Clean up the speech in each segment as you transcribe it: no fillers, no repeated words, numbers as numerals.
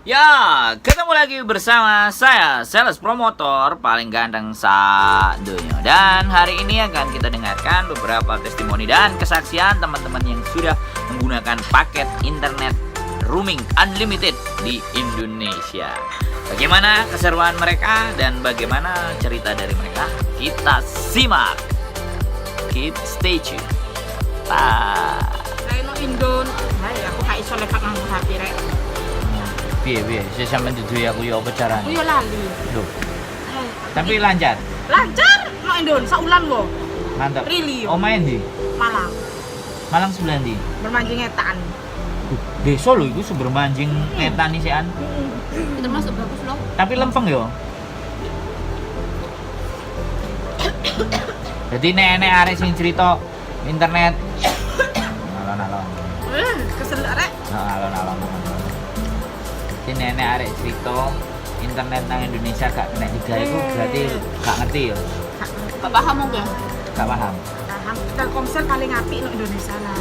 Ya, ketemu lagi bersama saya, sales promotor paling ganteng dunia. Dan hari ini akan kita dengarkan beberapa testimoni dan kesaksian teman-teman yang sudah menggunakan paket internet roaming unlimited di Indonesia. Bagaimana keseruan mereka dan bagaimana cerita dari mereka? Kita simak. Keep stay tune. Bye. Saya no Indon, hai, aku gak iso lewat nganggo HP, rek. Piye piye, saya sampean duduhi aku ya apa carane? Aku yo lali. Loh, Hai. Tapi lancar. Lancar no Indon, saulan wo. Mantap. Really, yo. Omahe ndi? Malang. Malang sebelah ndi? Sumbermanjing Ngetan. Desa lho iku, Sumbermanjing Ngetan isian. Itu termasuk bagus loh. Tapi lempeng yo. Jadi nek enek arek sing cerita internet alon-alon. Eh, kesel, rek. Nah, alon-alon. Jadi nek enek arek cerita internet nang Indonesia gak kena digawe iku berarti gak ngerti yo. Gak paham enggak? Gak paham. Paham. Telkomsel paling apik no Indonesia lah.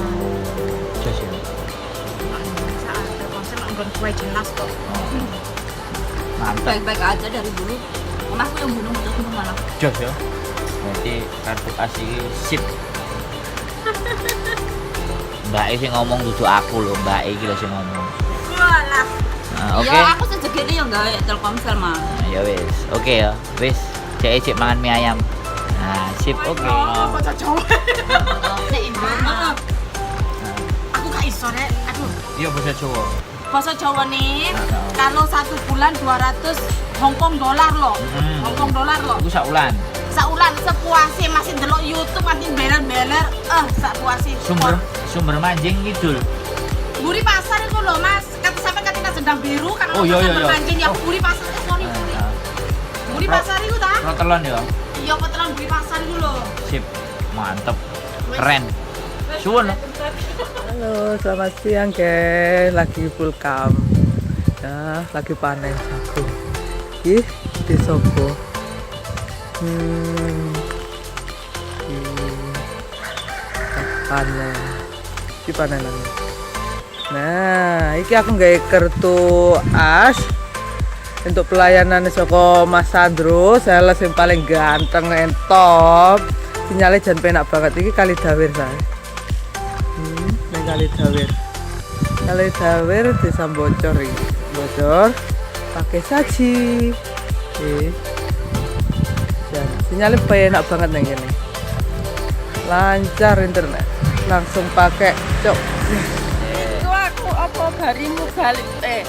Jos yo. No Indonesia Telkomsel no nggon kue jelas kok. Oh. Mantap. Baik-baik aja dari dulu. Omahku yang gunung itu gunung malah. Jos yo. Berarti kartu as iki sip. Mbak e sing ngomong dudu aku lho, Mbak e iki lho sing ngomong. Walah. Nah, oke. Ya aku sejak ini yang gawe Telkomsel mah. Nah, ya wis. Oke ya. Wis, cek cek mangan mie ayam. Nah, sip, oke. Oh, bocah Jawa. Nek Indo mah. Nah, Aku gak iso, rek. Aduh. iya, basa Jawa. Bahasa Jawa nih, Nah, kalau satu bulan 200 Hongkong dolar loh. Hongkong dolar loh. Iku sak ulan. Saulan sepuase masih delok YouTube masih beler-beler. Eh, sapuase. Sumber Sumbermanjing Kidul. Buri pasar itu loh, Mas. Kata sampai ketika sedang biru karena Oh, iya. Sumbermanjing ya Oh. buri pasar. Eh, sorry, buri. Nah, Buri pasar itu ta? Protelon ya. Iya, petelan buri pasar itu loh. Sip. Mantep. Keren. Suwun. Halo, selamat siang, guys. Lagi pulkam. Ya, lagi panen jagung. Ih, di Sobo. Ih, panen. Iki panenan. Nah, iki aku nggawe kartu as untuk pelayanan saka Mas Sandro, sales yang paling ganteng and top. Sinyalnya jan penak banget, iki Kalidawir saya. Nang Kalidawir. Kalidawir, Desa Bocor iki. Bocor pakai saji. Eh. Dan sinyalnya penak banget nang kene. Lancar internet. Langsung pakai, cok. Iku aku apa barimu balik, eh,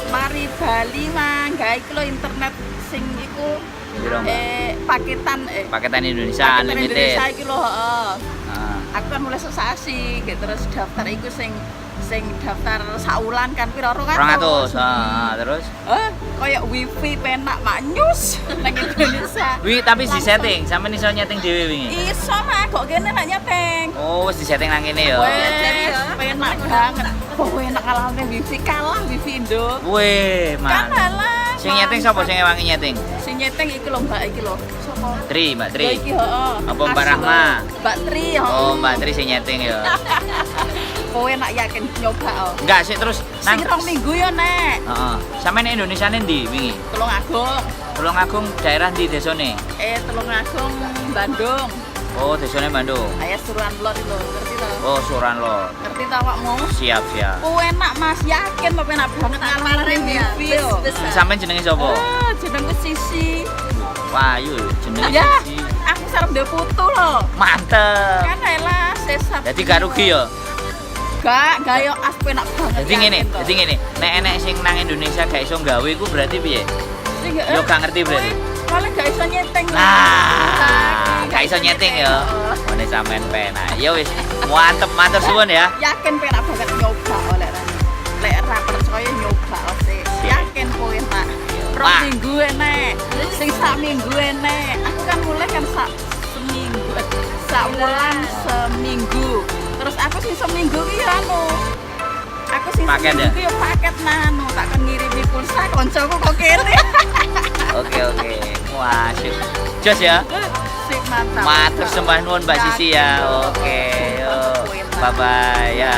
mari Bali mah gawe iku lho internet sing iku. Piro, Mbak? Eh, paketan, eh, Paketan Indonesia paketan unlimited. Indonesia iki lho, heeh. Nah. Aku kan mulai sesasi gitu, terus daftar iku sing sing daftar saulan kan piro, 200. 200. Ah, terus Eh, kayak wifi penak maknyus nang Indonesia. Wi, tapi di Langsung. Setting, sampe iso nyeting dhewe wingi. Iso mah kok kene nak nyeting. Oh, wis di setting nang kene ya. Wes, penak banget. Oh, enak kalahne wifi, kalah wifi Indo. Wih, Kan mantap. halah. Sing nyeting sapa sing ngewangi nyeting? Sing nyeting iki lho, Mbak iki lho. Sapa? Tri, Mbak Tri. Ya iki, heeh. Apa Mbak Asli. Rahma? Mbak Tri, heeh. Oh, Mbak Tri sing nyeting ya. Kowe nak yakin nyoba oh. Enggak sih, terus Sing 2 minggu ya, Nek. Heeh. Sampe nek Indonesia ndi wingi? Tulungagung. Tulungagung daerah ndi desone? Eh, Tulungagung Bandung. Oh, desone Bandung. Ayah Suruhan Lor itu, ngerti to? Oh, Suran Lor. Ngerti ta awakmu? Siap, siap. Enak, Mas, yakin apa enak banget ngalahne wifi yo. Sampeyan jenenge sapa? Ah, jenengku Sisi. Wayu jenenge Ya, Sisi. Aku sarep ndek putu lho. Mantep. Kan elah sesat. Jadi gak rugi ya. Gak yo as penak banget. Jadi ngene, Yakin to. jadi ngene, nek enek sing nang Indonesia gak iso gawe iku berarti piye? Sing Yo gak ngerti berarti. Paling gak iso nyeting. Nah, gak iso nyeting ya. Ngene sampean penak. Ya wis, mantep, matur suwun ya. Yakin penak banget, nyoba oleh lek ra percaya nyoba sih. Yakin kowe tak. Rong Wah. minggu enek. Sing sak minggu enek. Aku kan mulai kan sak seminggu, eh, sak wulan seminggu. Terus aku sing seminggu ki ya anu. Aku sing Paket seminggu ya? ki ya paket nah anu tak kon ngirimi pulsa koncoku kok kene. Oke. Wah, sip. Jos ya. Sip, mantap. Matur sembah nuwun, Mbak Sisi ya. Oke, yo. Bye bye ya.